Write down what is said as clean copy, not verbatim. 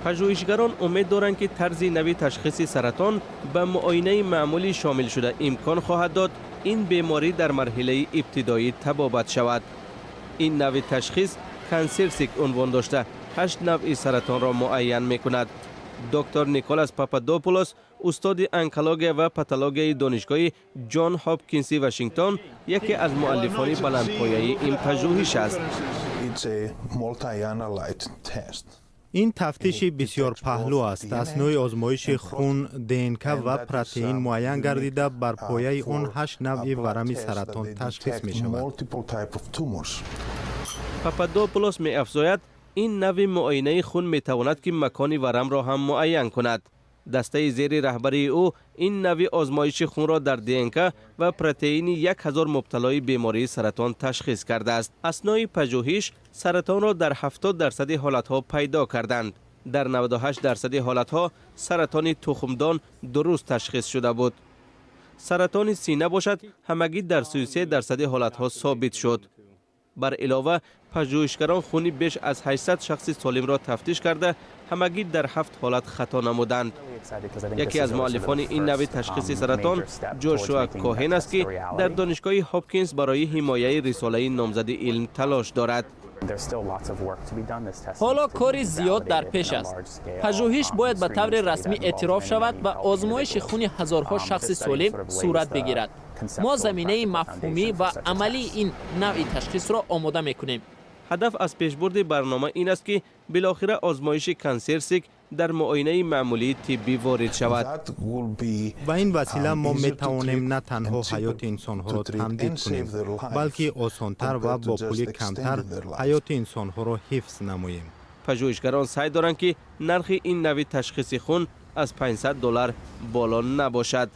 Пажӯҳишгарон умед доранд, ки тарзи нави ташхиси саратон ба муоинаи маъмулӣ шомил шуда, имкон хоҳад дод ин беморӣ дар марҳилаи ибтидоӣ табобат шавад. Ин нави ташхис CancerSeq унвон дошта, ҳашт навъи саратонро муайян мекунад. Доктор Николас Пападопулос, устоди онкология ва патологияи Донишгоҳи Ҷон Ҳопкинси Вашингтон, яке аз муаллифони баландпояи ин пажӯҳиш аст. It's a multi-analyte test. Ин тафтиши бисёрпаҳлӯ аст. Аснои озмоиши хун ДНК ва протеин муайян гардида, бар пояи он ҳашт навъи варами саратон ташхис мешавад. Multiple type of tumors. Пападопулос меафзояд, ин нави муоинаи хун метавонад, ки макони варамро ҳам муайян кунад. Дастаи зери раҳбарии ӯ ин нави озмоиши хунро дар ДНК ва протеини 1000 мубталои бемории саратон ташхис кардааст. Аснои пажӯҳиш саратонро дар 70 дарсади ҳолатҳо пайдо карданд. Дар 98 дарсади ҳолатҳо саратони тухмдон дуруст ташхис шуда буд. Саратони сина бошад, ҳамагӣ дар 33 дарсади ҳолатҳо собит шуд. Бар илова, пажӯҳишгарон хуни беш аз 800 шахси солимро тафтиш карда, ҳамагӣ дар ҳафт ҳолат хато намуданд. Яке аз муаллифони ин нави ташхиси саратон Ҷошуа Коҳен аст, ки дар Донишгоҳи Ҳопкинс барои ҳимояи рисолаи номзади илм талош дорад. Ҳоло кори зиёд дар пеш аст. Пажӯҳиш бояд ба таври расмӣ эътироф шавад ва озмоиши хуни ҳазорҳо шахси солим сурат бигирад. Мо заминаи мафҳумӣ ва амалии ин навъи ташхисро омода мекунем. Ҳадаф аз пешбурди барнома ин аст, ки билохира озмоиши CancerSeq дар муоинаи маъмулии тиббӣ ворид шавад. Ба ин васила мо метавонем на танҳо ҳаёти инсонҳоро тамдид кунем, балки осонтар ва бо пули камтар ҳаёти инсонҳоро ҳифз намоем. Пажӯҳишгарон саъй доранд, ки нархи ин нави ташхиси хун аз 500 доллар боло набошад.